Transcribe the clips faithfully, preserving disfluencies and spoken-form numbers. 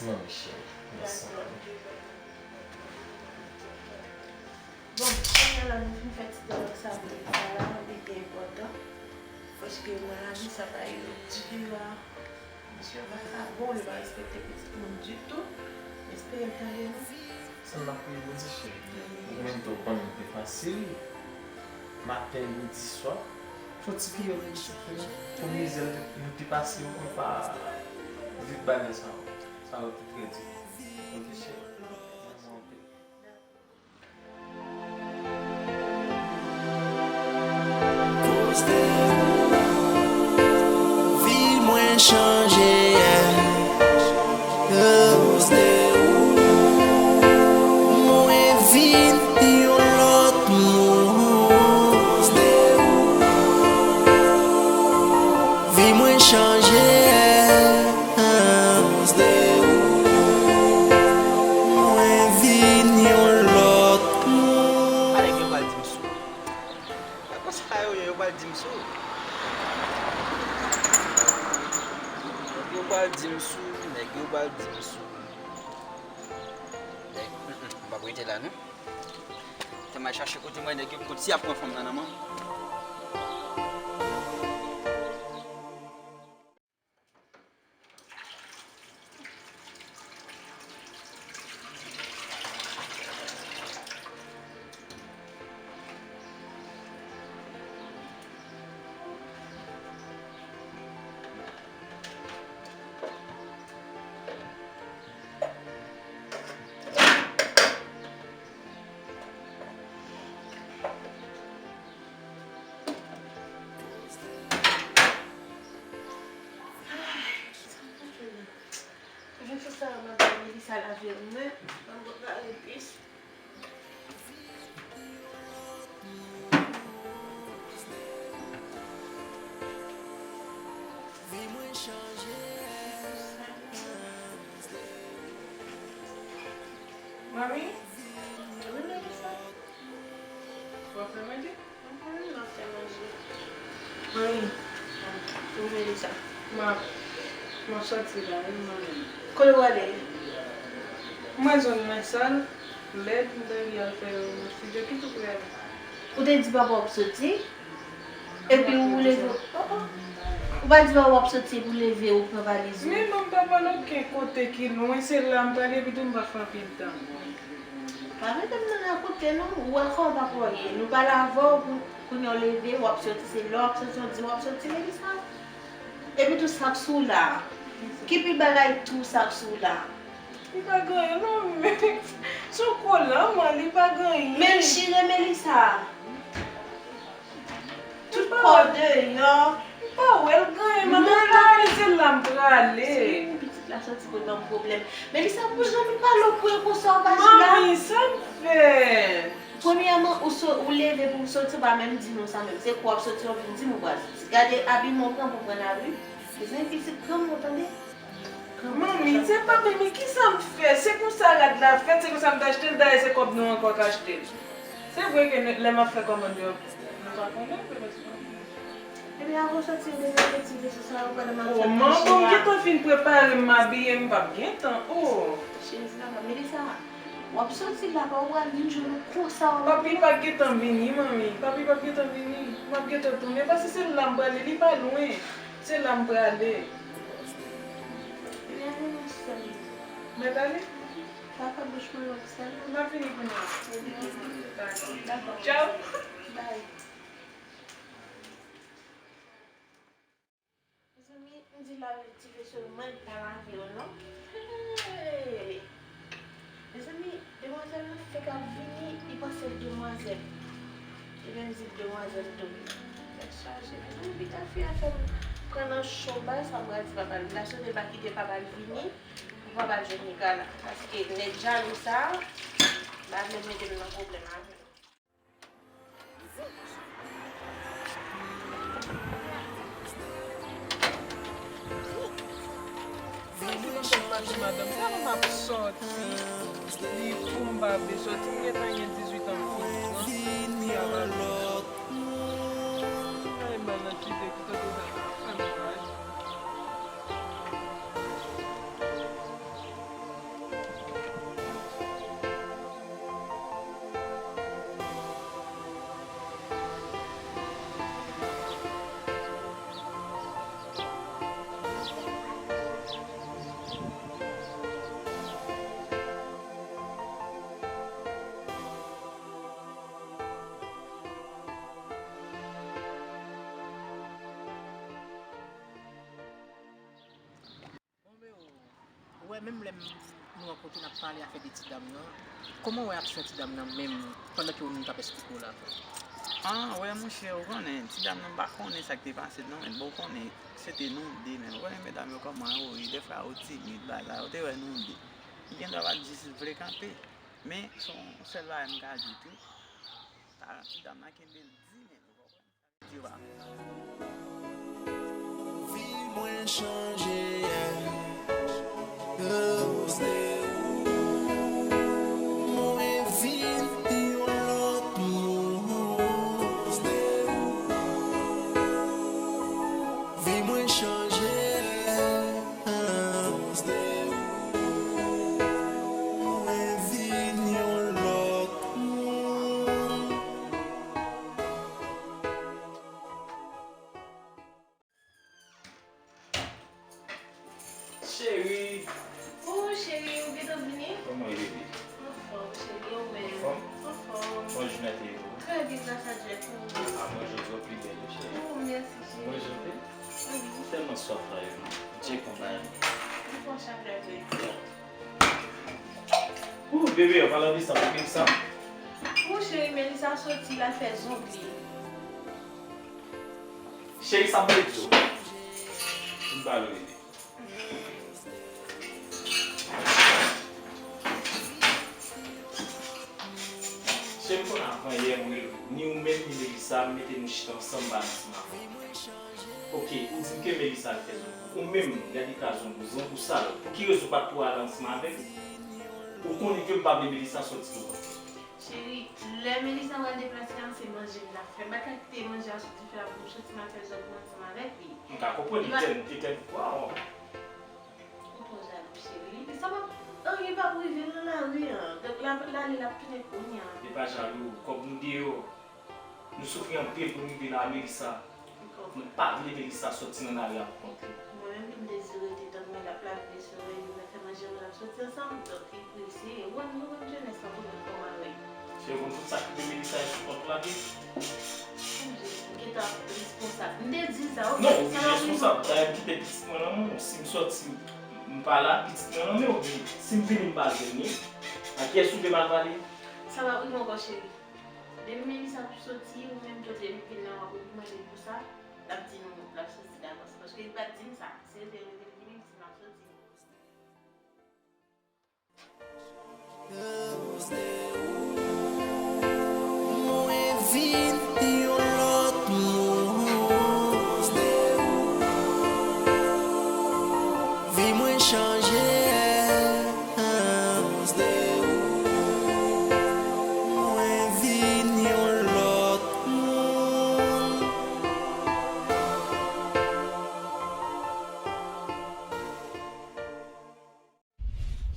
Manmi cheri, mèsi manmi. Bon, kounye a la nou fin fè ti dyalòg sa pou nou fè la, li te enpòtan. Paske nan lavi sa pa yon di la. Misye pa ka bon, li pa respekte pitit moun ditou. Espere l tande nou. Sa n ap priye pou di cheri. Ou menm tou konn li pi fasil. Maten, midi, swa. Fò ti pye yo pou mizè nou te pase yo konn pa vit bagay sa yo. Sa yo te trè di. Ok cheri. Mwen anpil. Vi mwen chanje, yeah. Koz de ou, mwen vin yon lòt moun. Koz de ou, vi mwen chanje, yeah. Koz de ou, mwen vin yon lòt moun. Alèk yo pral di m sou. Gad konsa yo ye, yo pral di m sou. Nèg yo pral di m sou, nèg yo pral di m sou. Nèg, mm, mm, m p ap rete la non. Te m al chache kote mwen, nèg yo, kot si y ap pran fanm nan nan men m. Toujou sou sa, madanm Melissa lave men, ban m prepare plis. Manmi? Wi, Melissa? W ap fè manje? Mhm, m ap fè manje. Manmi, wi, Melissa. M ap, m ap sòti la, wi, manmi. Kote w prale? M wè zòn mwen sal, lèd, m ta anvi al fè yon ti djòging, ki tou prale. Ou te di papa w ap soti? Epi ou leve, oh, oh. Ou pa di w ap soti epi w leve, ou pran valiz ou. Men non, m pa pral okenn kote ki lwen, se la m prale, epi tou m pa fè anpil tan. Pa mete m nan rakonte non, ou wè kòman papa w ye. Nou pale avè w, pou, kounye a w leve, w ap soti, se lè w ap soti, w di w ap soti, Melissa. Epi tou sa k sou w la. Ki pi bagay tou sa k sou w la? Li pa gen anyen non, men se yon kolan, man, li pa gen anyen. Men l chire, Melissa. Tout kò deyò. M pa wè l gen anyen, manmi, m pa wè l, se la m prale. Se pitit la soti pou l ban m pwoblèm. Melissa, pou jan nou pale w pou e konsa w pa di la. Manmi, sa m fè? Premyèman, ou so, ou leve pou w soti, ou pa menm di nou sa menm. Se kou w ap soti, w vin di m ou pral soti. Gade abiman w pran pou w pran lari. Bezwen pitit granmoun, tande? Manmi, se pa menm, men kisa m fè? Se konsa rad la fèt, se konsa m t achte l, dayè se kòb nou ankò k achte l. Se vre ke lè m ap fè kòmann yo, nou pa konnen vre, paske. Ebyen, avan w soti, ou bezwen retire sou sa yo pandan m ap fè manje a. Oh, manman, m gentan fin prepare m, m abiye, m p ap gen tan. Oh. Cheri, sa va, Melissa. W ap soti la, pa w pral vin jwenn ou konsa w ap la. Papi p ap gentan vini, manmi. Papi p ap gentan vini. M ap gentan tounen, paske se la m prale, li pa lwen. Se la m prale. Ebyen, ale non, sè m. Mèt ale? Pa fè bouch mwen long, sè m. M ap vini kounye a. Dakò. Dakò. Tchaw. Bye. Mezanmi, m di lave ti veso yo, mwen pa lave yo non. Hey! Mezanmi, demwazèl nan fèk ap vini, li panse l demwazèl. Ebyen, m di l demwazèl tou. Tèt chaje, mezanmi, piga fi a fè m pran nan cho bay, sa m pral di papa l. M ta swete l pa kite papa l vini, pou papa l jwenn Nicolas. Paske nèg jalou sa a, pa vle mete m nan pwoblèm avè l. Sa ki konn fè m mache madanm sa, lè m ap sòti, li pou m pa vle sòti, m gentan gen dizuit an m fin pran, li ap al. Ay, m al nan kite, ki kote sa, sa m pral. Menm lè m- nou rankontre, n ap pale afè de ti dam nan, kòman w wè aksyon ti dam nan menm pandan ke nou t ap esplike w la? Ah, wè, monchè, ou konnen, ti dam nan, m pa konnen sa k te pase l non, men bon, ou konnen, se te nou de, men ou konnen medam yo kòman yo ye, dèfwa yo timid, bagay, ou te wè nou de. Li gendwa pa t jis vle kanpe. Men, se yon sèl bagay m ka di tou. Ti dam nan kenbe l di, men ou konprann. Vi mwen chanje, yeah. Mwen vin yon lòt moun. Vi mwen chanje, yeah. Mwen vin yon lòt moun. Cheri! Oh, cheri, ou gentan vini? Kòman w ye, bebe? Anfòm, cheri, ou menm? Anfòm? Anfòm. Kòman jounen te ye pou ou? Trè byen, gras a Dye, pou ou? Ah, mwen jodi a pi bèl, cheri. Oh, mèsi, cheri. Mwen jodi? Wi. Tèlman swaf la, yo, non? Dye konn bagay. Ou pran chak lè vre. Ooh, bebe, an palan de sa, pou Melissa. Ooh, cheri, Melissa soti, l al fè zong li. Cheri, sa m vle di w. M pale w, bebe. Cheri, m konn avan yè, m rele w. Ni ou menm, ni Melissa, m mete nou chita ansanm, m pale ansanm avè w. Ok, ou di m ke Melissa al fè zong ou. Ou menm, gade ka zong ou, zong ou sal. Pou ki rezon w pa t tou al ansanm avè l? Ou konnen ke m pa vle Melissa soti pou kont li. Cheri, lè Melissa pral deplase a, se manje m t ap fè. M pa t ka kite manje a soti fè a pou m soti m al fè zong mwen ansanm avèk li. M ka konprann, li pa, li tèl, li tèl, waw. Ou twò jalou, cheri. Li, sa p ap, anyen p ap rive l nan lari an. Donk, l ap, l ale, l ap tounen kounye a. Li pa jalou, kòb nou deyò. Nou soufri anpil pou n rive la, Melissa. Nou pa vle Melissa soti nan lari a pou kont li. Mwen menm, m te di rete tann mwen l ap lave veso, li mèt fè manje, nou t ap soti ansanm. Donk, li prese. Ou konn, nou konn jenès lan, pou nou kòman l ye. Se ou konn tout sa k rive Melissa e sou kont ou l ap viv. Mon Dye, m gentan responsab. M te di sa, ok? Non, ou pi responsab. Dayè, m kite pitit mwen nan men w. Si m soti, m pa la, pitit mwen nan men w. Si m vini, m pa jwenn li. A kiyès ou vle m al pale? Sa p ap rive ankò, cheri. Depi Melissa ap soti, ou menm tou depi l vin la, w ap reprimande l pou sa, l ap di nou l ap soti davans. Paske li pa t di m sa. Se l te rele m vini, m di l m ap soti. Mwen vin yon lòt moun. Vi mwen chanje. Mwen vin yon lòt moun.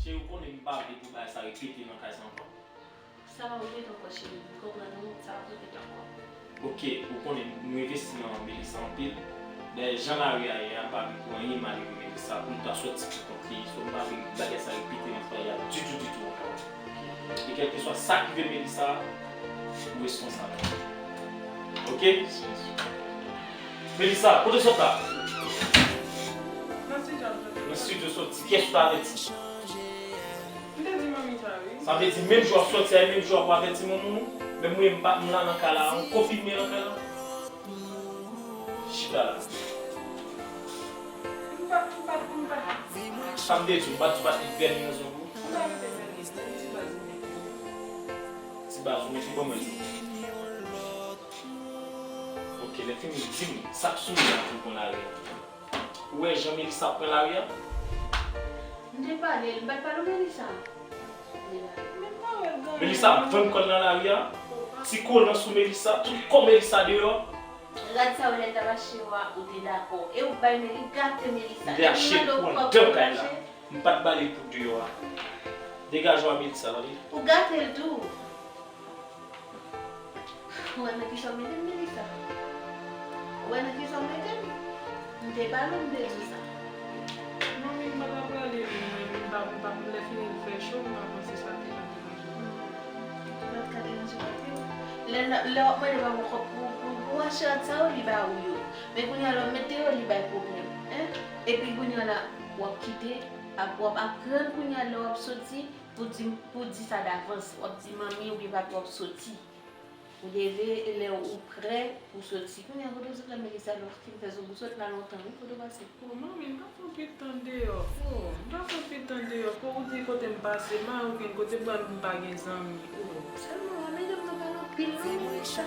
Cheri, ou konnen m pa vle pou bagay sa repete nan kay sa ankò. Sa pa repete ankò, cheri. M konprann ou, sa pa repete ankò. Ok, ou konnen nou envesti nan Melissa anpil. Dayè, jan lari a ye a, m pa vle pou anyen mal rive Melissa, pou m ta soti pou kont li. So, m pa vle bagay sa repete nan fwaye a ditou, ditou ankò. E kèlkeswa sa k rive Melissa, ou responsab. Ok? Melissa, kote w sot la? Nan estidyo soti. Nan estidyo soti. Kiyès ou t avèti? M te di manmi sa, wi. Sa vle di menm jou w ap soti a, e menm jou w ap avèti manman w? Menm mwen, m pa, m la nan kay la, m konfime nan kay la. Chita la. M pa, m pa, m pa. Sa m te di w, m pa di w pa t met vèni nan zong ou? M pa mete vèni, se ti baz m mete. Ti baz ou mete, ban mwen di w. Ok, lè fini, di m, sa k sou li a pou l pran lari a? Ou wè jan Melissa ap pran lari a? M te pale l, m pa t pale w Melissa. Men pawòl granmoun. Melissa ap vann kò l nan lari a. Ti kolan sou Melissa, tout kò Melissa deyò. Rad sa yo lè l t ap achte yo a, ou te dakò. E ou bay men li gate Melissa. M te achte l pou anndan kay la. M pa t ba li l pou deyò a. Degaje w a Melissa, tande? Ou gate l tou. Ou wè nan kisa w mete m, Melissa? Ou wè nan kisa w mete m? M te pale w, m te di w sa. Manmi, m pa t ap rale li, mwen, m pa, m pa, lè fini l fè cho, m pa panse sa te ka deranje w. Ou pa t ka deranje w anpil. Lè, lè w ap mande papa w kòb pou, pou, pou achte rad sa yo, li ba ou yo. Men kounye a lè w mete yo, li bay pwoblèm. Hein? Epi kounye a la, w ap kite W ap aprann kounye a lè w ap soti pou di, pou di sa davans. W ap di manmi oubyen papi w ap soti. Ou leve e lè ou prè pou soti. Kounye a, kote w sot la, Melissa, lè w fin fè zòb, ou sot la lontan, wi, kote w pase? O, manmi, m pa fè anpil tan deyò. O, m pa fè anpil tan deyò. Fò ou di kote m pase, m pa okenn kote, m pa gen zanmi. O. Sèlman, medam nan pale anpil, non, Melissa. M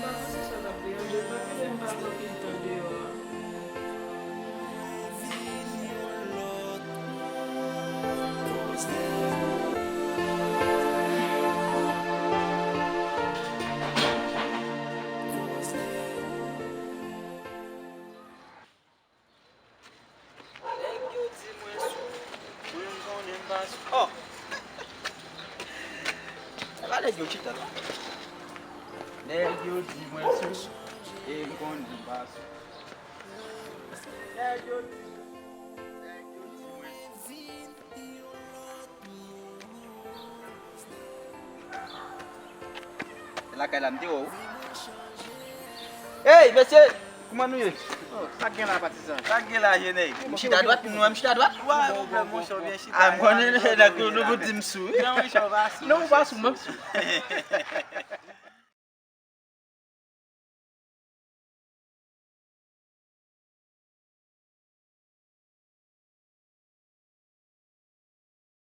pa panse sa t ap deranje l, paske m pa pran anpil tan deyò a. Nèg yo di mwen sou, mwen m konnen m pa sou. Oh! Se pa nèg yo chita la. Nèg yo di mwen sou, e m konnen m pa sou. Nèg yo di, nèg yo di mwen sou. Lakay la, m te wè w. Hey, mesye! Kouman nou ye? Oh, sa k gen la, patizan? Sa k gen la, je nèg? M chita dwat, nou wè m chita dwat? Wa, yon pwoblèm, monchè, w byen chita. Ah, m konnen nèg yo, nou di m sou, wi. Non, monchè, w pa sou, non, w pa sou, monchè.